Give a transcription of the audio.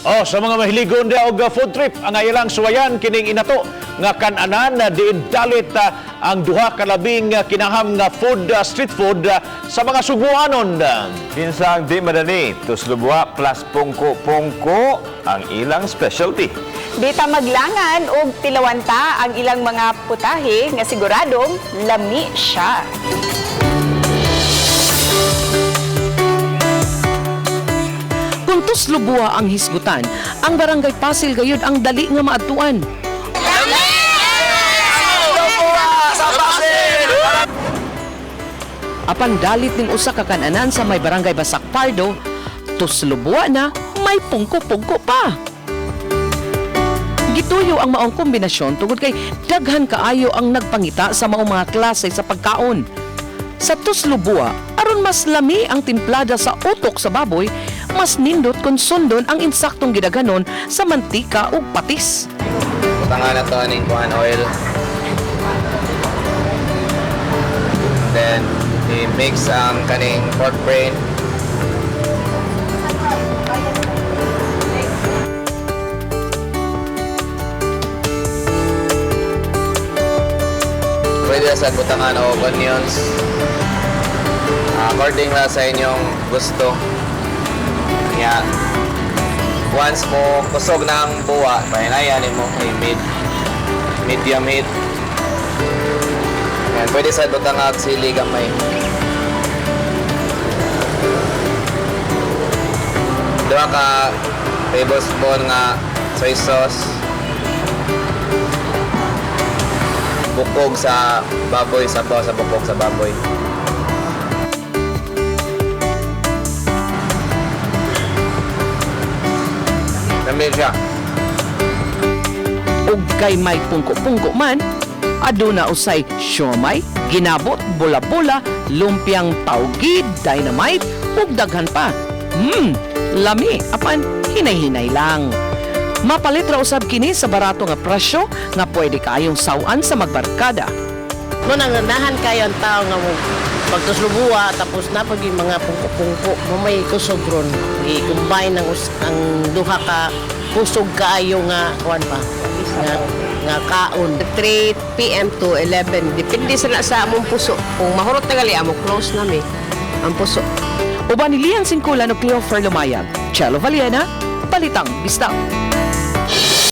Oh, sa mga mahiligon dia og food trip, ang ilang suwayan kining inato nga kananan na diin dalit ang duha ka labing kinaham nga food street food sa mga Sugbuanon. Kinsa ang di madani, tuslob buwa plus pungko-pungko ang ilang specialty. Di ta maglangan og tilawan ta ang ilang mga putahe nga siguradong lami siya. Kung tuslob buwa ang hisgutan, ang Barangay Pasil gayud ang dali nga maadtuan. Apan dalit ning usa ka kananan sa may Barangay Basak Pardo, tuslob buwa na, may pungko-pungko pa. Gituyo ang maong kombinasyon tungod kay daghan kaayo ang nagpangita sa maong mga klase sa pagkaon. Sa tuslob buwa, aron mas lami ang timplada sa utok sa baboy, mas nindot kung sundon ang insaktong gidaghanon sa mantika ug patis. Butangan na to aning kuan oil. Then i-mix ang kaning pork brain. Pwede na sa butangan og onions. According lang sa inyong gusto. Yeah. Once mo kusog na ang buwa, pahinayan mo kay medium heat. Yan, pwede sa butang at sili gamay. Duha ka tablespoon nga soy sauce. Bukog sa baboy, sabaw sa bukog sa baboy. Lami siya. Ug kay may pungko-pungko man, aduna usay siomay, ginabot, bula-bula, lumpiang tawgid, dynamite, ug daghan pa. Lami, apan hinay-hinay lang. Mapalit ra usab kini sa barato nga presyo nga pwede kaayong sawan sa magbarkada. No, nanganahan kayo ang tao nga mo pagtuslob buwa tapos na pag yung mga pungko-pungko mo may kusog ron. I-combine ang duha ka kusog kaayo nga kuan pa nga kaon. 3 p.m. to 11. Depende sa na sa among puso. Kung mahurot na gali, amo close na mi. Ang puso. Uban ni Lian Singkulan o Cleo Ferlumayag, Chelo Valiena, Balitang Bista.